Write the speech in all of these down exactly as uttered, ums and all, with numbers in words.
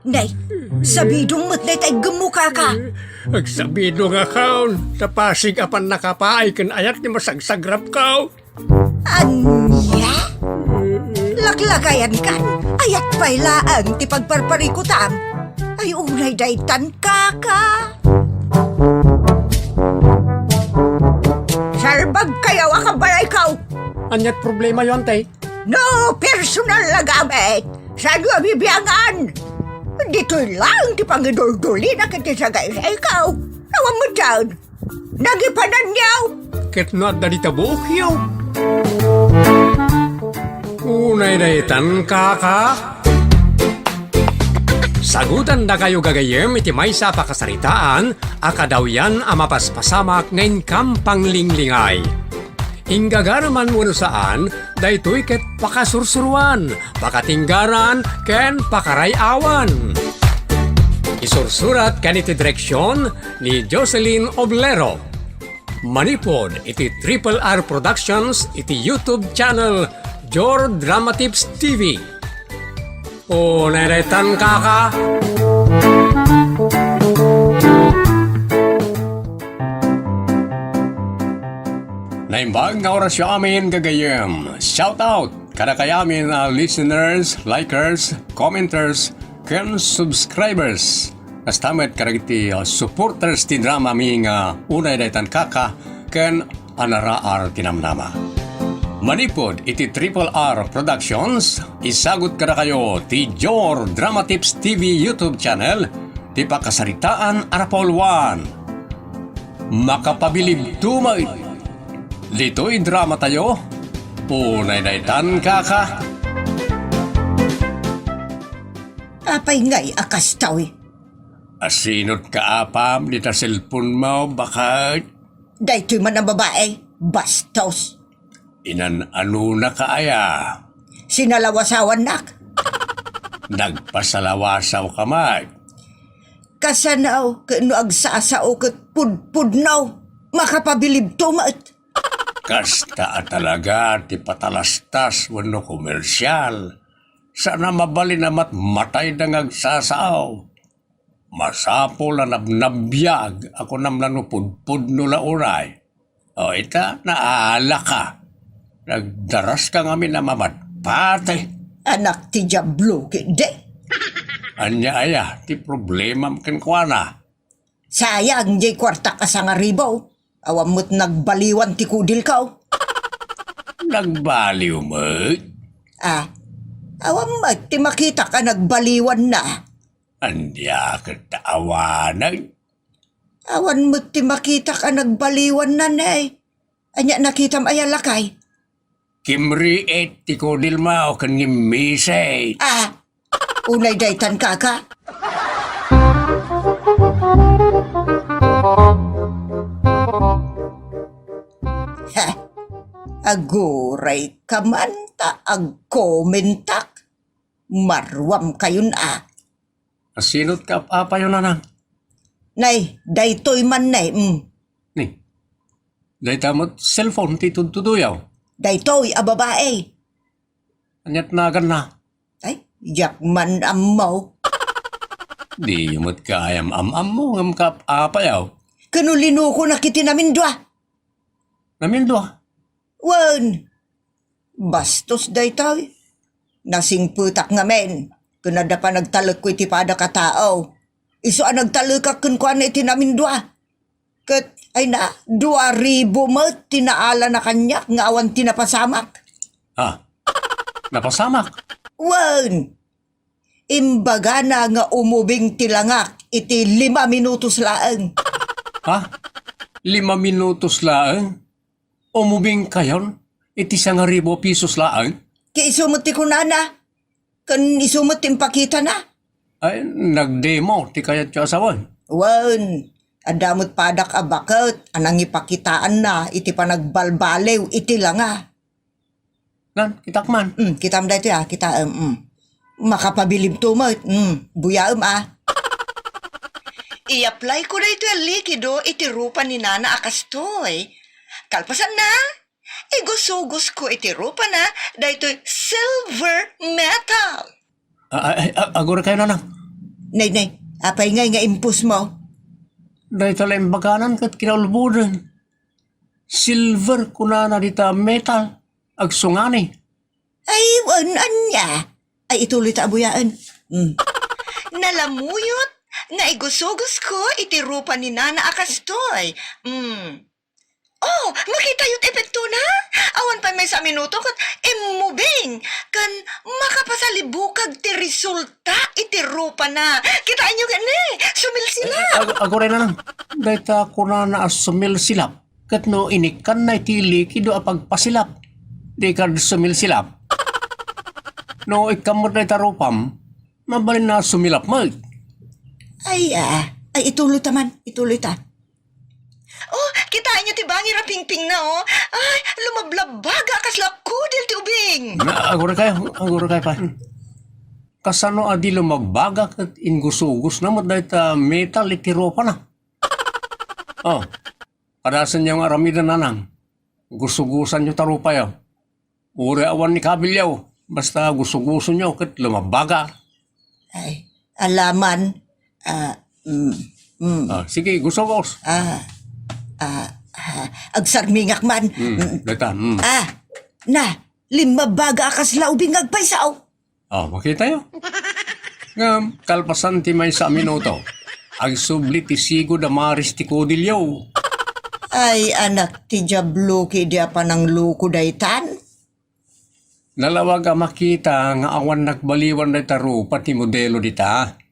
Nay, sabidong met dayta iggemmo, kaka. Agsabidongakon, ta pasig a pannakapaay ken ayat ti masagsagrapko. Ania? Laklakayankan, ayat pay laeng ti pagparparikutam. Ay, unay daytan, kaka. Salbagkayo a kabalayko. Aniat problemayo, ante? No personal a gamit, saanyo a bibiangan? Ditoy laeng ti pangiduldulina ket ti sagaysayko. Awan met daan. Nagipananyo. Ket no adda dita buokyo. Unay daytan, kaka. Sagutandakayo gagayyem iti maysa a pakasaritaan a kadawyan a mapaspasamak nga inkam panglinglingay. Inggagaraman wenno saan, daytoy ket pakasursuroan, pakatinggaran, ken pakaray-awan. Isursurat ken iti direksion ni Jocelyn Oblero. Manipud iti Triple R Productions iti YouTube channel Jor Dramatips T V. O, nairetan, kaka. Naimbag nga orasyo amin, gagayyem. Shout out kadakayamin a listeners, likers, commenters, ken subscribers. Kasta met kadagiti, uh, supporters ti drama mi nga Unay Daytan Kaka ken Anaraar ti Namnama. Manipud iti Triple R Productions, isagut kadakayo ti Jor Dramatips T V YouTube channel, ti pakasaritaan a Rapauluan. Makapabilibto met ditoy dramatayo, Unay Daytan Kaka. Apay ngay a kastoy? Asinot ka apam dita cellphone mo, baket? Daytoy man a babae, bastos. Inan-anona ka aya? Sinalawasawannak. Nagpasalawasaw ka met. Kasano ket no agsasao ket pudpudno, makapabilibto met. Kasta a talaga ti patalastas wenno komersial. Saan a mabalin a matmatayda nga agsasao. Masapul a nabnabiag a kunam la no pudpudno la uray. O, ita, naala ka. Nagdaras ka ngamin a mamatpati. Anak ti Diablo, kidi. Ania aya ti problemam kenkuana? Sayang, jay kuartak a sangaribu. Awan met nagbaliwan ti kudilko. Nagbaliw met? Ah, awan met ti makitak a nagbaliwanna. Ania ket ta awanen? Awan met ti makitak a nagbaliwanna, ne. Ania nakitam aya, lakay? Kimriit ti kudilmo ken ngimmisek. Ah, unay daytan, kaka. Ha, aguray ka man ta agkomentak. Maruam kayon a. Asinot ka apayo, nanang? Nay, daytoy man, nay, mm. Ni, dayta met cellphone ti tudtuduyaw. Daytoy a babae. Aniat naganna? Ay, diak man ammo. Diyo met kayam am-ammo ngem kap-apayaw. Kano linuko na kiti namindua? Namindua? Wen, bastos daytoy. Nasingpetak ngamin, ken adda panagtalekko iti padak a tao. Isu a nagtalekak kenkuana iti namindua. Ket, ay na, dua ribu met ti naalana kaniak nga awan ti napasamak. Ha? Napasamak? Wen, imbagana nga umubing ti langak iti lima minutos laeng. Ha? Lima minutos laeng? Umubing kayon iti sangaribu a pisos laeng? Ket isu met ti kunana, ken isu met ti impakitana. Ay, nagdemo ti kayatyo a sawen? Wen, adda met padak a baket a nangipakitaanna iti panagbalbaliw iti langa. Nan, kitak man. Mm, kitam daytoy, ah, kitaem, mm. Makapabilibto met, mm, buyaem, ah. I-apply ko daytoy a likido iti rupa ni Nana a kastoy. Kalpasanna, igusugos ko iti rupana daytoy silver metal. A-, a-, a-, agura kayo, nanang. Nay, nay, apay ngay nga impusmo? Dayta la imbaganan ket kinaulboden. Silver kunana dita metal. Agsungani. Ay, wen, ania? Ay, ituloy ta a buyaen. Mm. Nalamuyot nga igusugosko iti rupa ni Nana a kastoy. Mm. Oh, makitayo ti epektona? Awan pay maysa a minuto ket immubing ken makapasalibukag ti resulta iti rupana. Kitaenyo ket ne, sumilsilap. Ag-, aguray na lang. Dayta kunana a sumilsilap. Ket no inikkanna iti likido a pagpasilap, di kad sumilsilap. No ikkan met dayta rupam, mabalin a sumilap met. Ay, ah, ay, ituloy ta man, ituloy ta. Oh, kitaenyo ti bangir a pingpingna, oh. Ay, lumablabaga a kasla kudil ti ubing. Na, aguray kayo, aguray kayo pa. Kasano a di lumabbaga ket inggusugosna met dayta metal iti rupana? Oh, kadasenyo nga aramiden, nanang. Gusugosanyo ta rupayo. Uray awan ni kabilyo, basta gusugosonyo ket lumabbaga. Ay, alaman. Ah, mm, mm. Ah, sige, gusugos. Ah, ah, ah, agsarmingak man. Mm, mm. Dayta, mm. Ah, na, limmabbaga a kasla ubing nga agpayso. Oh, makitayo. Ngem, kalpasan ti maysa a minuto, agsubli ti sigud a maris ti kudilyo. Ay, anak ti Diablo, kidi a panangluko daytan. Nalawag a makita nga awan nagbaliwan dayta rupa ti modelo dita.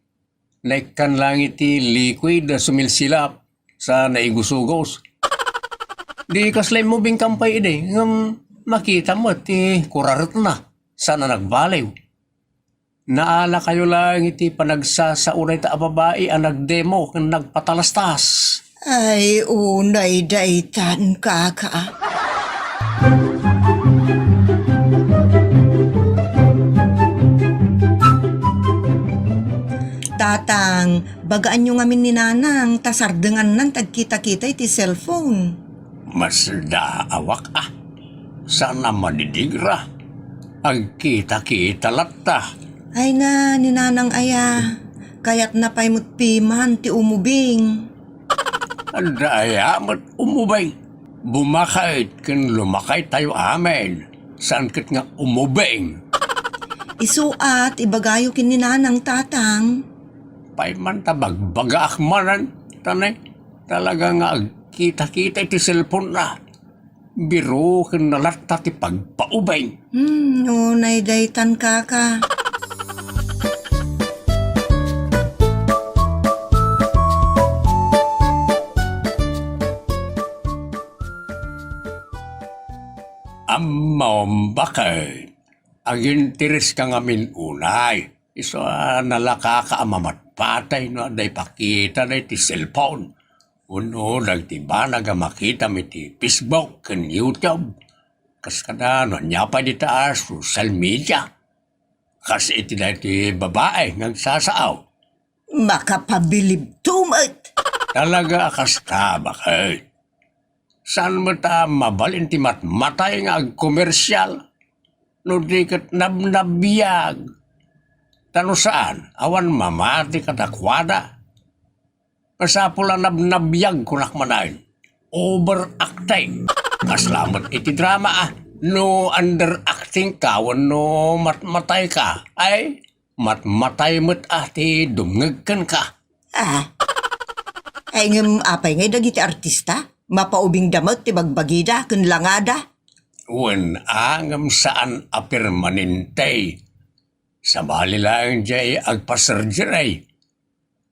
Naikkan lang iti liquid a sumilsilap sa naigusugos. Di kasla immubing kampay idi, ngem makita met ti kuraretna, saan a nagbaliw. Naalakayo lang iti panagsasao dayta a babai a nagdemo ken nagpatalastas. Ay, unay daytan, kaka. Tatang, bagaanyo ngamin ni Nanang, ta sardengannan ti agkita-kita iti cellphone. Masdaawak a. Saan a madidigra. Agkita-kita latta. Ay na, ni Nanang aya, kayatna pay met piman ti umubing. Adda aya met umubing. Bumakay ken lumakaytayo amin. Saan ket nga umubing. Isu a ti ibagayo ken ni Nanang, Tatang. Pay man ta bagbagaak manen, ta ne, talaga nga agkita-kita iti cellphone na. Birokenna latta ti pagpaubing. Hmm, unay daytan, kaka. Ammom, baket. Agintereska ngamin unay. Isu a nalakaka a mamatpatay no adda ipakita daydi cellphone. Wenno dagiti banag a makitam iti Facebook ken YouTube. Kas kada no ania pay dita a social media. Kas iti daydi babai nga agsasao. Makapabilibto met. Talaga a kasta, baket. Saan met a mabalin ti matmatay nga agkomersial? No di ket nabnabiag. Ta no saan, awan mamati kadakuada. Masapul a nabnabiag, kunak manen. Overacting. Kasla met iti drama a, no underacting ka wenno matmatay ka, ay, matmatay met a ti dumngeg kenka. Ah. Ay, ngem apay ngay dagiti artista? Mapaubingda met ti bagbagida ken langada? Wen a, ngem saan a permanente. Sabali laeng jay agpa-surgery.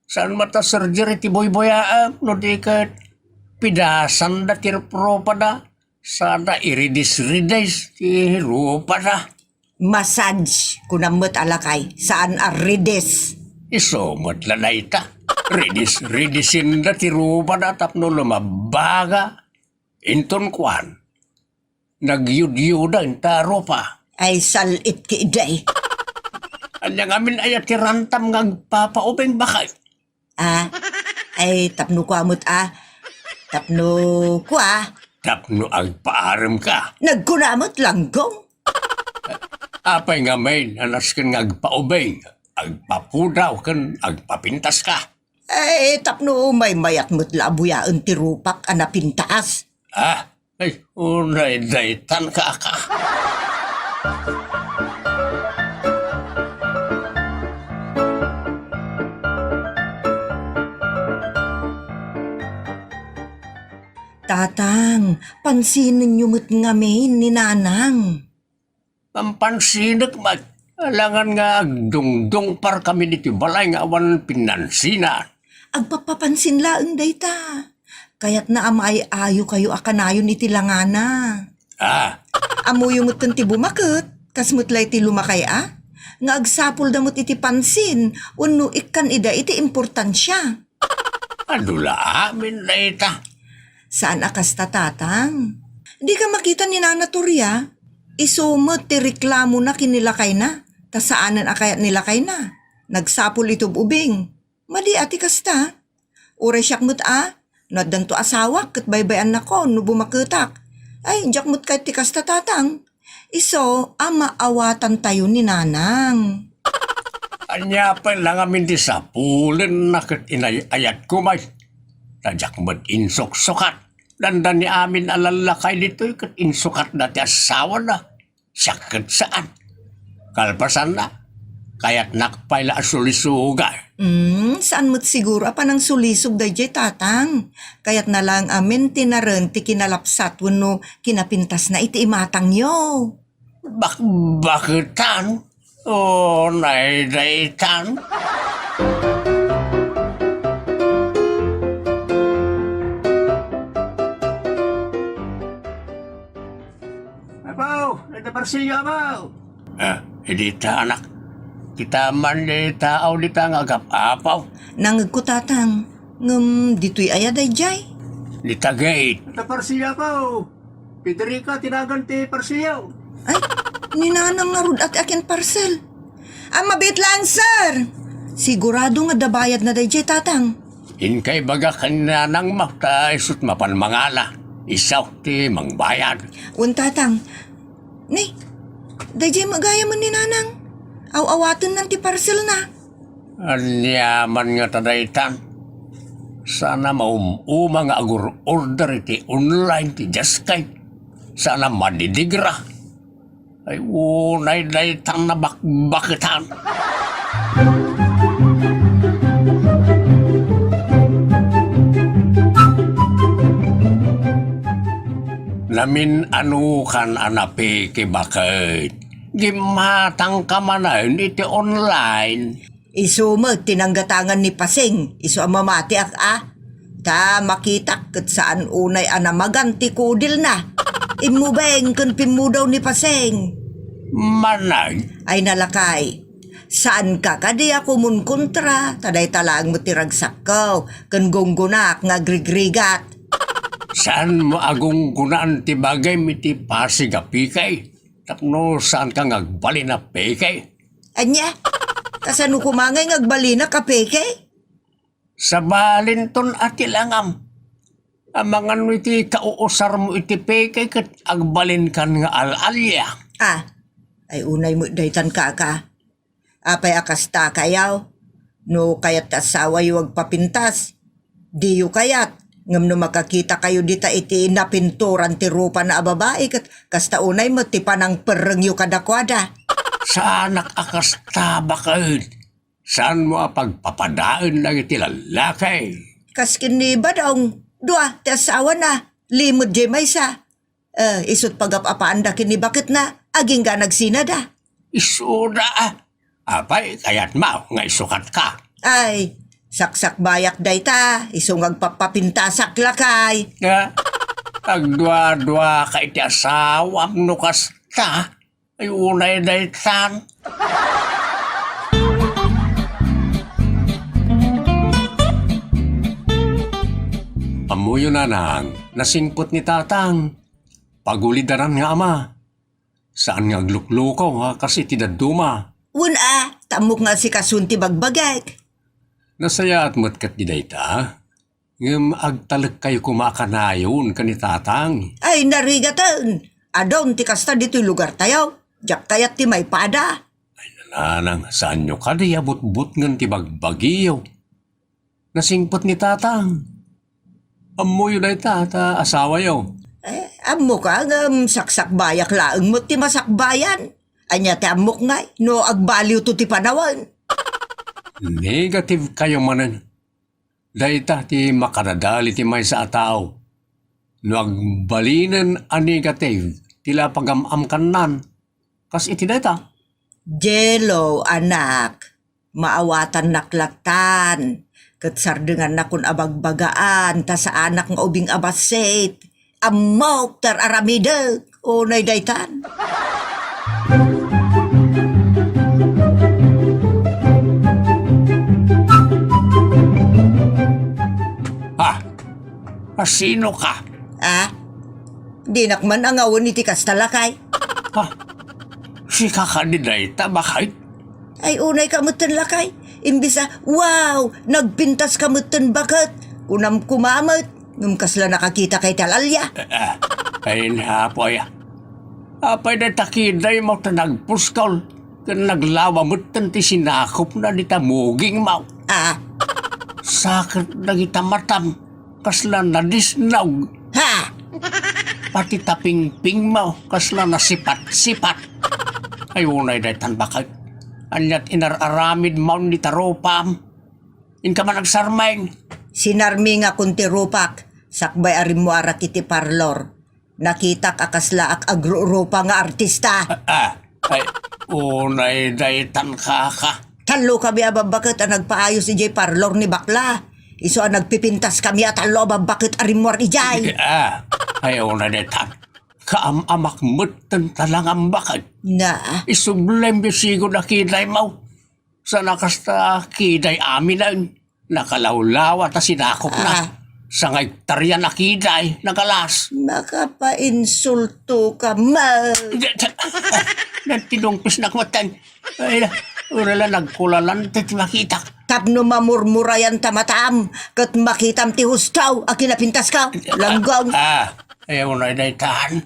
Saan met a surgery ti buybuyaem no di ket pidasanda ti rupada, sada iridis-ridis ti rupada. Massage, kunam met a lakay, saan a ridis. Isu met la dayta. Ridis-ridisenda ti rupada tapno lumabbaga. Inton kuan, nagyudyuda inta rupa. Ay, sal-it ki iday. Ania ngamin aya ti rantam nga agpapaubing, baket? Ah, ay, tapno kua met a. Tapno kua. Tapno agpaarem ka. Nagkuna met, langgong. Apay ngamin a nasken nga agpaubing? agpapudaw ken agpapintaska. Eh, tapno maymayat met la a buyaen ti rupak a napintas. Ah, ay, unay daytan, kaka. Tatang, pansinenyo met ngamin ni Nanang. Pampansinek met, alangan nga agdungdungparkamin iti balay nga awan pinansinan. Agpapapansin laeng dayta. Kayatna a maay-ayokayo a kanayon iti langana. Ah. Ammoyo met ken ti bumaket, kas met la iti lumakay a, nga agsapulda met iti pansin wenno ikkan ida iti importansia. Adu la amin dayta. Saan a kasta, Tatang. Dika makita ni Nana Toria? Isu met ti reklamona ken ni lakayna, ta saanen a kayat ni lakayna. Nagsapul iti ub-ubing. Madi a ti kasta. Uray siak met a, no addanto asawak ket baybay-annakon no bumaketak. Ay, diak met kayat ti kasta, Tatang. Isu a maawatantayo ni Nanang. Ania pay la ngamin ti sapulenna ket inay-ayatko met? Ta diak met insuksukat. Dandani amin a lallakay ditoy ket insukatda ti asawana. Siak ket saan. Kalpasanna, kayatnak pay la a sulisugan. Mm, saan met siguro a panangsulisog daydiay, Tatang. Kayatna laeng a mentenaren ti kinalapsat wenno kinapintasna iti imatangyo. Bakbaketan? O, naydaytan? Apo, dayta parsio, Apo. Ah, dita, anak. Kita man dita, aw dita nga agap-apaw. Nangegko, Tatang. Ngem ditoy aya daydiay? Dita gate. Dayta parsio, Apo. Federica ti nagan ti parsio. Ay, ni Nanang ngarud a ti akin parcel. Ah, mabiit laeng, sir. Sigurado nga adda bayadna daydiay, Tatang. Inkay ibaga ken nanangmo ta isut' mapan mangala. Isu ti mangbayad. Wen, Tatang. Ni, daydiay met gayam ni Nanang. Aw-awatennan ti parcelna. Ania man ngata daytan? Saan a maum-uma nga agur-order iti online ti diaskay. Saan a madidigra. Ay, unay daytan a bakbaketan. Namin-anokan a napeke, baket. Gimmatangka manen iti online. Isu met ti nanggatangan ni Paseng, isu a mamatiak a. Ta makitak ket saan unay a namagan ti kudilna. Immubeng ken pimmudaw ni Paseng. Manag? Ay nalakay. Saanka kadi a kumunkontra, ta dayta laeng met ti ragsakko, ken gunggonak nga agrigrigat. Saanmo a gunggonaan ti bagaymi iti pasig a pekay? Tapno saanka nga agbalin a pekay? Ania? Kasano koma ngay nga agbalinak a pekay? Sabalinton a ti langam. Amangan no iti kauusarmo iti pekay ket agbalinkan nga al-alia. Ah, ay unay met daytan, kaka. Apay a kasta kayaw? No kayat ti asawayo agpapintas, diyo kayat. Ngem no makakitakayo dita iti napinturan ti rupana a babai, ket kasta unay met ti panangperrengyo kadakuada. Saanak a kasta, baket. Saanmo a pagpapadaen dagiti lallaki? Kas ken ni Badong, dua ti asawana, limed diay maysa. Eh, isut' pagap-apaanda ken ni baketna, agingga nagsinada. Isuda, ah. Apay, kayatmo nga isukatka? Ay, saksakbayak dayta, isu nga agpapapintasak, lakay. Nga, agdua-duaka iti asawam no kasta. Ay, unay daytan. Ammoyo, Nanang, nasingpet ni Tatang. Pagulidanan nga ama. Saan nga agluklukaw nga kas iti dadduma. Wen a, ta ammok nga asikason ti bagbagek. Nasayaat met ket di dayta. Ngem agtalekkayo koma a kanayon ken ni Tatang. Ay, narigaten! Adun ti kasta ditoy lugartayo. Diak kayat ti maipada. Ay, Nanang, saanyo kadi a butbutngen ti bagbagiyo? Nasingpet ni tatang. Ammoyo dayta ta asawayo. Eh, ammoka ngem saksakbayak laeng met ti masakbayan. Ania ti ammok ngay no agbaliwto ti panawen? Negative kayo manen. Dayta ti makadadal iti maysa a tao. No agbalinen a negative ti la pagam-amkannan, kas iti dayta. Jello, anak, maawatannak lattan, ket sardengannakon a bagbagaan ta saanak nga ubing a bassit. Ammok ti ar-aramidek, unay daytan. Ah, asino ka? Ah, dinak man angawen iti kasta, lakay. Ah, sika kadi dayta, baket? Ay, unay ka metten, lakay. Imbis a, "Wow, nagpintas ka metten, baket," kunam koma met. Ngem kasla nakakita kay ti alalya. Ah, ay, apo aya. Apay dayta kidaymo ta nagpuskol ken naglawa metten ti sinakopna dita mugingmo? Ah. Saket dagita matam, kasla nadisnog. Ha? Pati tapingpingmo, kasla nasipat-sipat. Ay, unay daytan, baket. Aniat inar-aramidmo dita rupam? Inka man agsarming. Sinarmingakon ti rupak, sakbay a rimmuarak iti parlor. Nakitak a kaslaak agrurupa nga artista. Ah, ah, ay, unay daytan, kaka. Tallo kami a babbaket a nagpaayos idiay parlor ni bakla. Isu a nagpipintas kami a tallo a babbaket a rimmuar idiay. Ah, ay, unay daytan. Kaam-amak metten ta langam, baket. Na. Isublem di sigud a kidaymo. Sana kasta kiday aminen, nakalawlawa ta sinakopna. Ah. Sangay tarian a kiday, nagalas. Makapainsulto ka man. Di, di, nagtidungpisnak metten. Ay, ura la nagkulalan ti makitak. Tapno mamurmurayan ta matam, ket makitam ti husto a kinapintaska. Langgam. Ah, Ayaw na daytan.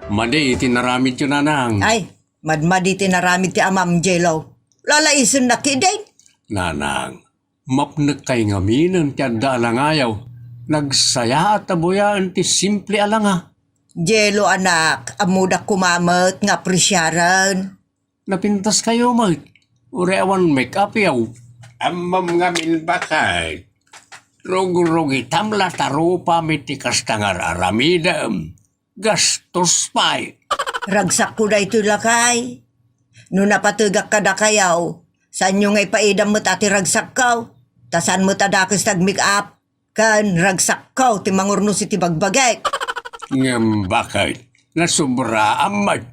Madi iti naramidyo, Nanang. Ay, madmadi ti naramid ti amam, Jello. Lalaisen na kidin. Nanang, mapnek kay ngaminen ti adda a langayo. Nagsayaat a buyaen ti simple a langa. Jello, anak, ammodak koma met nga apresiaren. Napintaskayo met. Uray awan make-up yaw. Ammom ngamin, baket. Rugrugitam la ta rupam iti kasta nga ar-aramidem. Gastos pay. Ragsakko daytoy, lakay. No napategak kadakayaw, saanyo nga ipaidam met a ti ragsakko? Ta saan met a dakes ti ag-make-up? Ken ragsakko ti mangurnos iti bagbagik. Ngem baket, nasobraam met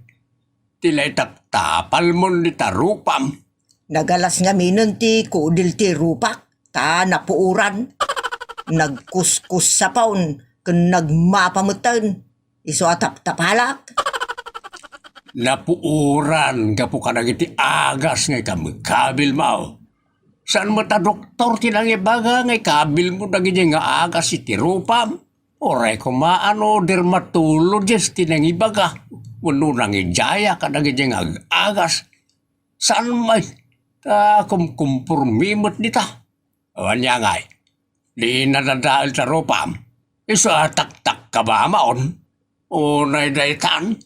ti la itaptapalmon dita rupam. Nagalas ngaminen ti kudil ti rupak, ta napuoran. Nagkuskussapon ken nagmapa metten. Isu a taptapalak. Napuoran gapu kadagiti agas nga ikam-, kabilmo. Saan met a doktor ti nangibaga nga ikabilmo dagiti nga agas iti rupam? Uray koma a no dermatologist ti nangibaga wenno nangidiaya kadagiti nga ag-agas? Saan met ta kumkumpormi met dita. Wen ania ngay, di nadadael ta rupam. Isu a taktak ka ba, maon? Unay daytan?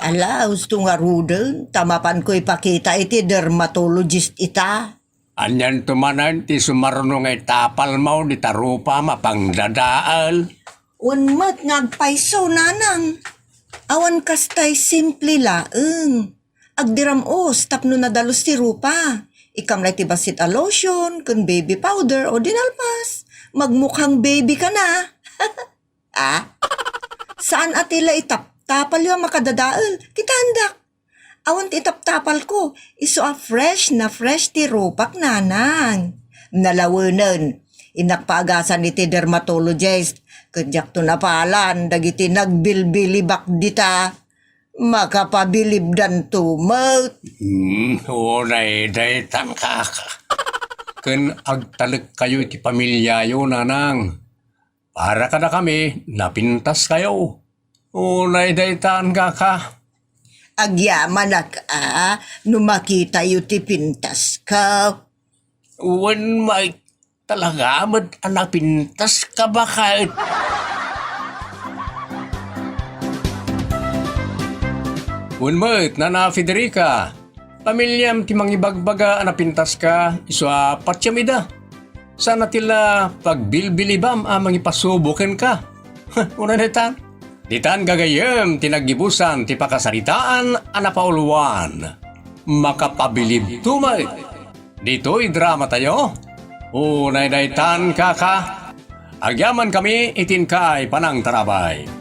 Ala, husto ngaruden, ta mapanko ipakita iti dermatologist ita. Anianto manen ti sumarno nga itapalmo dita rupam a pangdadael? Wen met nga agpayso, nanang. Awan kastay simple laeng. Agdiram-os tapno nadalus ti rupa. Ikam la iti bassit a lotion ken baby powder o dinalpas. Magmukhang baby ka na. Ah? Saan a ti la itaptapalyo a makadadael? Kitaendak. Awan ti itaptapalko. Isu a fresh na fresh ti rupak, nanang. Nalawenen. Innak paagasan iti dermatologist. Ket diakto napalan dagiti nagbilbilibak dita. Makapabilibdanto met. Hmm, unay daytan, kaka. Ken agtalekkayo iti pamiliayo, nanang. Para kadakami, napintaskayo. Unay daytan, kaka. Agyamanak a no makitayo ti pintaska. Wen, Mike, talaga met a napintaska baket. Wen met, Nana Federica, pamiliam ti mangibagbaga a napintaska, isu a patiem ida. Saan a ti la pagbilbilibam a mangipasubo kenka. Una daytan. Ditan gagayyem ti naggibusan ti pakasaritaan a napauluan. Makapabilibto met. Ditoy dramatayo. Unay daytan, kaka. Agyamankami iti inkaay panangtarabay.